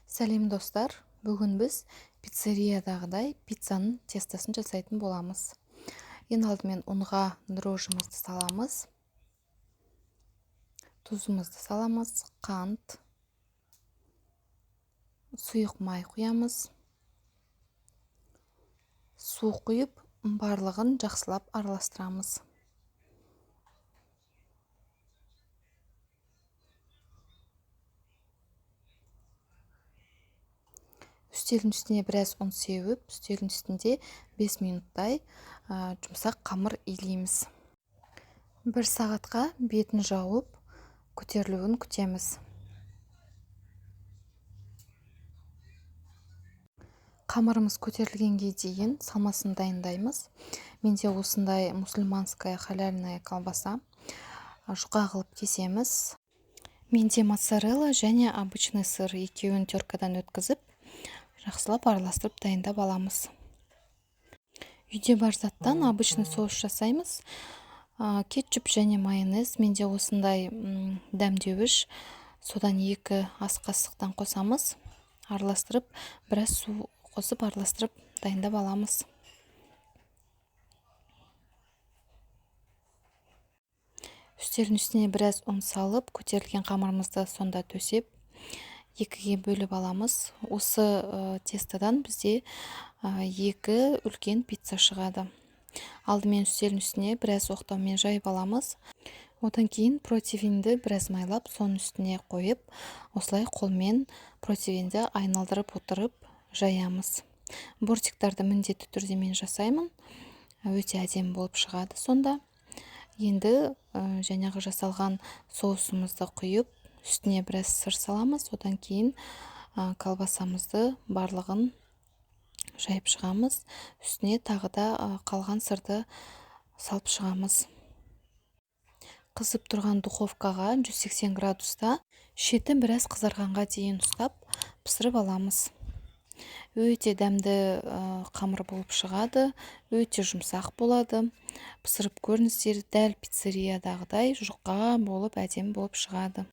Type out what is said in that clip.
Сәлем, достар! Бүгін біз пиццериядағыдай пиццаның тестосын жасайтын боламыз. Ең алдымен ұнға дрожжымызды саламыз, тұзымызды саламыз, қант, сұйық май құямыз, су құйып, барлығын жақсылап араластырамыз. Үстелдің үстіне біраз ұн сеуіп, үстелдің үстінде 5 минуттай жұмсақ қамыр илейміз. 1 сағатқа бетін жауып, көтерілуін күтеміз. Қамырымыз көтерілгенге дейін салмасын дайындаймыз. Менде осындай мусульманская халяльная колбаса, жұқа қылып кесеміз. Менде моцарелла және обычный сыр, екеуін теркадан өткізіп, жақсылап араластырып дайындап аламыз. Үйде бар заттан обычный соус жасаймыз. Кетчуп және майонез. Менде осындай дәмдеуіш, содан 2 ас қасықтан қосамыз. Араластырып, біраз су қосып араластырып дайындап аламыз. Үстелдің үстіне біраз ұн салып, көтерілген қамырымызды сонда төсеп, 2-ге бөліп аламыз. Осы тестодан бізде 2 үлкен пицца шығады. Алдымен үстелдің үстіне біраз оқтаумен жайып аламыз. Одан кейін противенді біраз майлап, соның үстіне қойып, осылай қолмен противенді айналдырып отырып жаямыз. Бортиктарды міндетті түрде мен жасаймын. Өте әдемі болып шығады сонда. Енді жаңағы жасалған соусымызды құйып, үстіне біраз сыр саламыз. Одан кейін колбасамызды барлығын жайып шығамыз. Үстіне тағы да қалған сырды салып шығамыз. Қызып тұрған духовкаға 180 градуста шеті біраз қызарғанға дейін ұстап пісіріп аламыз. Өте дәмді қамыр болып шығады, өте жұмсақ болады. Пісіріп көріңіздер, дәл пиццериядағыдай жұқа болып, әдемі болып шығады.